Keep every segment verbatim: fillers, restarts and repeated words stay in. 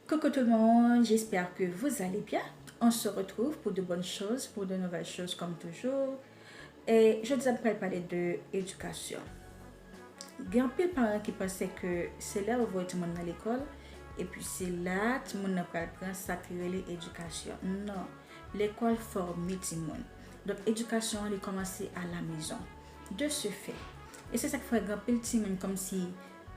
Coucou tout le monde, j'espère que vous allez bien. On se retrouve pour de bonnes choses, pour de nouvelles choses comme toujours. E jodi a m pral pale de edikasyon. Gen anpil paran ki panse ke se lè yo voye timoun nan lekòl, epi se la timoun nan pral pran sa ki rele edikasyon. Non, lekòl fòme timoun. Donk, edikasyon an, li kòmanse alamezon. De ce fait, e se sa k fè gen anpil timoun kòmsi,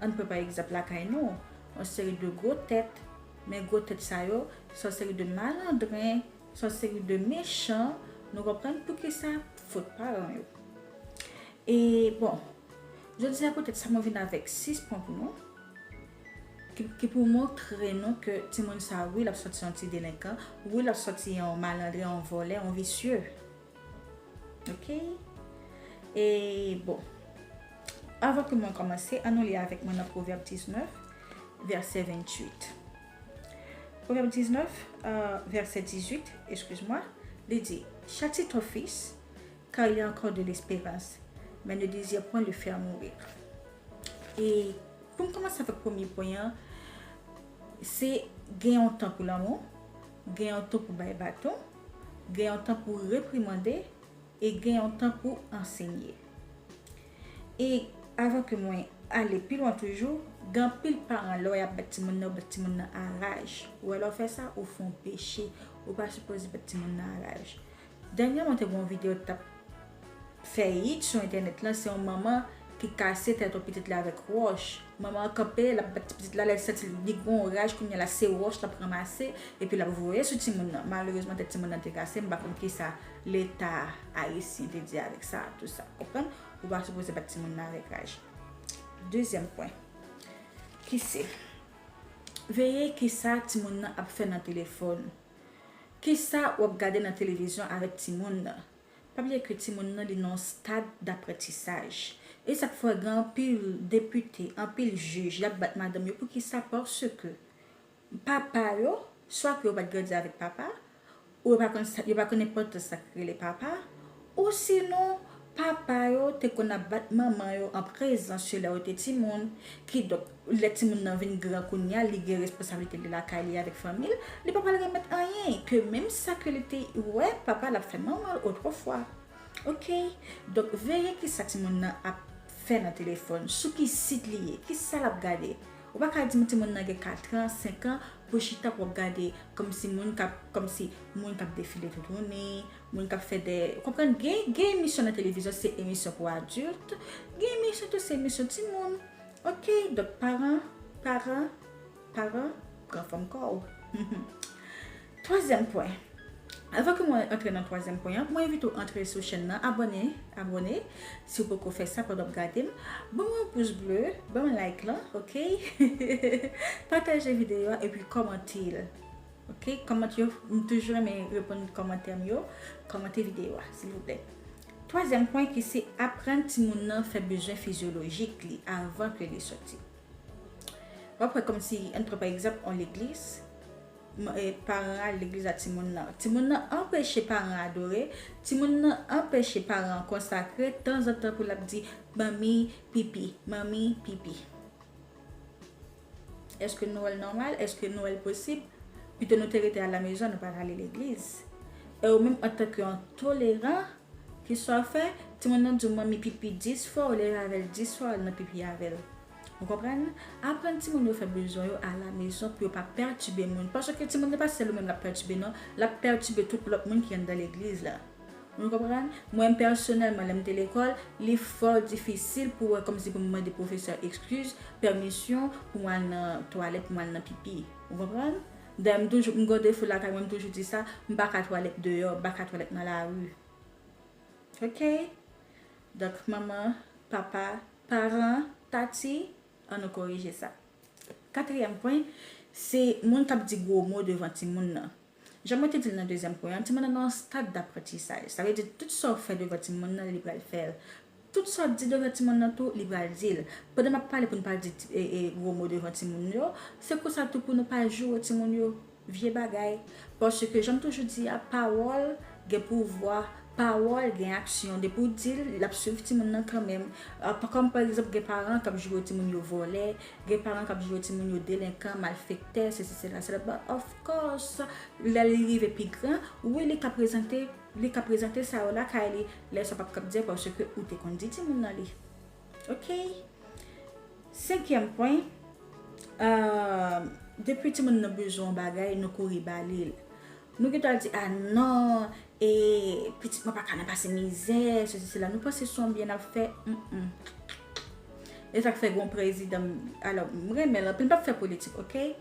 ann pran pa egzanp lakay nou, yon seri de gwo tèt, men gwo tèt sa yo, se yon seri de malandren, se yon seri de mechan, nou konprann poukisa? Fot paran yo. E bon, jodi a poutèt sa mwen vin avèk sis pwen pou nou, ki, ki pou montre nou ke timoun sa, wi, l ap sòti yon ti delenkan, wi, l ap sòti yon malandren, yon vòlè, yon visye. Ok? E bon, avan ke mwen kòmanse, ann nou li avèk mwen nan Pwovèb diznèf, vèsè venntuit. Pwovèb diznèf, euh, vèsè dizuit, excuse-moi, li di, châtie ton fils, car il y a encore de l'espérance, mais ne désire point le faire mourir. E pou m kòmanse avèk premye pwen an, se gen yon tan pou lanmou, gen yon tan pou bay baton, gen yon tan pou reprimande, e gen yon tan pou ansenye. E avan ke mwen ale pi lwen toujou, gen anpil paran lè y ap bat timoun nan, yo bat timoun nan a raj. Ou wè lè w fè sa, ou fè yon peche. Ou pa sipoze bat timoun nan a raj. Dènyèman, te gen yon videyo t ap fè hit sou entènèt lan, se yon manman ki kase tèt yon pitit la avèk wòch. Manman an kanpe, l ap bat ti pitit la, lè l santi li gen yon raj, kounye a la se wòch l ap ranmase, epi l ap voye sou timoun nan. Malerezman, tèt timoun nan te kase, m pa konn kisa Leta ayisyen te di avèk sa, tou sa. Konprann? Ou pa sipoze bat timoun nan avèk raj. Dezyèm pwen, ki se, veye kisa timoun nan ap fè nan telefòn. Kisa w ap gade nan televizyon avèk timoun nan? Pa bliye ke timoun nan, li nan yon stad daprantisaj. E sa k fè gen anpil depite, anpil jij, y ap bat madanm yo. Poukisa? Paske papa yo, swa ke yo pa t grandi avèk papa, ou yo pa konn sa, yo pa konn enpòtans sa k rele papa, ou sinon, papa yo te konn ap bat manman yo an prezans yo lè yo te timoun. Kidonk, lè timoun nan vin gran kounye a, li gen responsablite li lakay li avèk fanmi l, li pa pral remèt anyen, ke menm sa ke li te wè papa l ap fè manman l otrefwa. Ok? Donk, veye kisa timoun nan ap fè nan telefòn, sou ki sit li ye, kisa l ap gade. Ou pa ka di m timoun nan gen katran, senkan, pou chita pou w ap gade kòmsi moun k ap, kòmsi moun k ap defile toutouni, moun k ap fè de, ou konprann, gen, gen emisyon nan televizyon, se emisyon pou adilt, gen emisyon tou, se emisyon timoun. Ok, donk paran, paran, paran, pran fòm kò w. Twazyèm pwen. Avan ke mwen antre nan twazyèm pwen an, mwen envite w antre sou chèn nan, abòne, abòne, si w poko fè sa pandan w ap gade m. Ban mwen yon pous ble, ban mwen like lan, ok? Pataje videyo a epi kòmante l. Ok, kòmante yo, m toujou renmen reponn kòmantè m yo, kòmante videyo a, silvouplè. Twazyèm pwen ki se aprann timoun nan fè bezwen fizyolojik li avan ke li sòti. W ap wè kòmsi, ann pran pa egzanp, yon legliz, m- e, paran an al legliz a timoun nan. Timoun nan anpeche paran an adore, timoun nan anpeche paran an konsakre, tanzantan pou l ap di, "Manmi, pipi, manmi, pipi." Èske nou wè l nòmal? Èske nou wè l posib? Pito nou te rete alamezon, nou pa t ale legliz. E ou menm, antanke yon toleran, kisa w fè? Timoun nan di w manmi pipi dis fwa, ou leve avè l dis fwa, w al nan pipi avè l. Ou konprann? Aprann timoun yo fè bezwen yo alamezon pou yo pa pètibe moun. Paske timoun nan pa sèl ou menm l ap pètibe, non. L ap pètibe tout lòt moun ki anndan legliz la. Nou konprann? Mwen, pèsonèlman, lè m te lekòl, li fò difisil pou wè kòmsi pou m mande pwofesè ekskiz, pèmisyon, pou m al nan twalèt, pou m al nan pipi. Ou konprann? Dayè, m toujou, m gen defo lakay mwen, m toujou di sa, m pa ka twalèt deyò, m pa ka twalèt nan lari. Ok? Donk, manman, papa, paran, tati, ann nou korije sa. Katriyèm pwen, se moun k ap di gwo mo devan timoun nan. Jan mwen te di l nan dezyèm pwen an, timoun nan nan yon stad daprantisaj. Sa vle di, tout sa w fè devan timoun nan, li pral fè l. Tout sa w di devan timoun nan tou, li pral di l. Pandan m ap pale pou n pa di ti- e, e, gwo mo devan timoun yo, se konsa tou pou nou pa joure timoun yo. Vye bagay. Paske, jan m toujou di a, pawòl gen pouvwa Pawòl gen aksyon. Depi w di l, l ap swiv timoun nan kanmenm. Ah, pa, kòm pa egzanp, gen paran k ap joure timoun yo vòlè, gen paran k ap joure timoun yo delenkan, malfektè, sesi, sela, sela. But of course, lè li rive pi gran, wi, li ka prezante, li ka prezante sa yo lakay li. Lè sa p ap k ap di paske ou te konn di timoun nan li. Ok? Senkyèm pwen, euh, depi timoun nan bezwen yon bagay, nou kouri ba li l. Nou gen dwa di, "Ah non, e pitit mwen pa ka nan pase mizè, sesi, sela." Nou panse se yon byen n ap fè? Mm-mm. E sa k fè gen yon prezidan, alò, m renmen l anpil, m p ap fè politik, ok?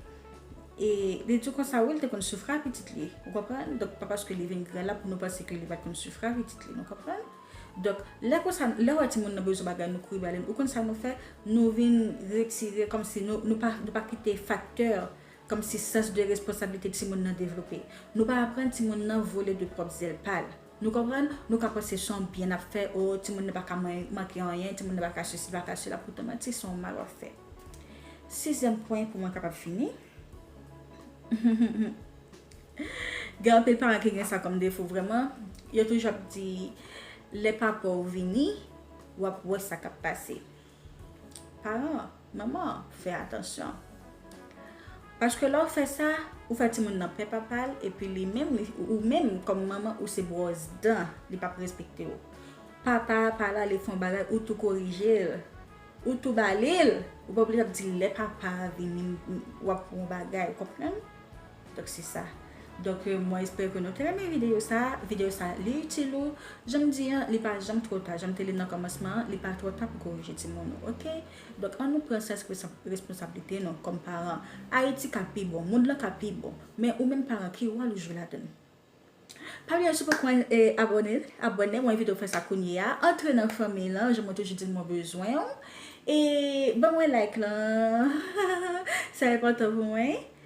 E li di konsa, wi, li te konn soufri a pitit li, ou konprann? Donk, pa paske li vin gran la pou nou panse ke li pa t konn soufri a pitit li, nou konprann? Donk, lè konsa, lè w wè timoun nan bezwen bagay, nou kouri ba li l. Ou konn sa nou fè? Nou vin retire, kòmsi nou, nou pa, nou pa kite faktè, kòmsi sans de responsablite timoun nan devlope. Nou pa aprann timoun nan vole de pwòp zèl pa l. Nou konprann? Nou ka panse se yon byen n ap fè, o, timoun nan pa ka man-, manke anyen, timoun nan pa ka sesi, pa ka sela, poutan manti, se yon mal w ap fè. Sizyèm pwen pou mwen kapab fini. Gen anpil paran ki gen sa kòm defo vrèman. Yo toujou ap di, "Lè papa w vini, w ap wè sa k ap pase." Paran, manman, fè atansyon. Paske lè w fè sa, ou fè timoun nan pè papa l, epi li menm, li, ou menm, kòm manman, ou se bwòs dan, li p ap respekte w. Papa a pa la, li fè yon bagay, ou tou korije l. Ou tou ba li l. Ou pa oblije ap di, "Lè papa a vini, m, m, w ap pran yon bagay," ou konprann? Donk, se sa. Donk, euh, mwen espere ke nou te renmen videyo sa. Videyo sa, li itil ou. Jan m di an, li pa janm twò ta. Jan m te li nan kòmansman an, li pa twò ta pou korije timoun ou, ok? Donk, ann nou pran sans responsablite nou kòm paran. Ayiti ka pi bon, mond lan ka pi bon. Men ou menm paran, ki wòl ou jwe ladann? Pa bliye, si w poko, eh, abòne, abòne, mwen envite w fè sa kounye a. Antre nan fanmi lan, jan mwen toujou di l, mwen bezwen w. E ban mwen like lan. Sa enpòtan pou mwen.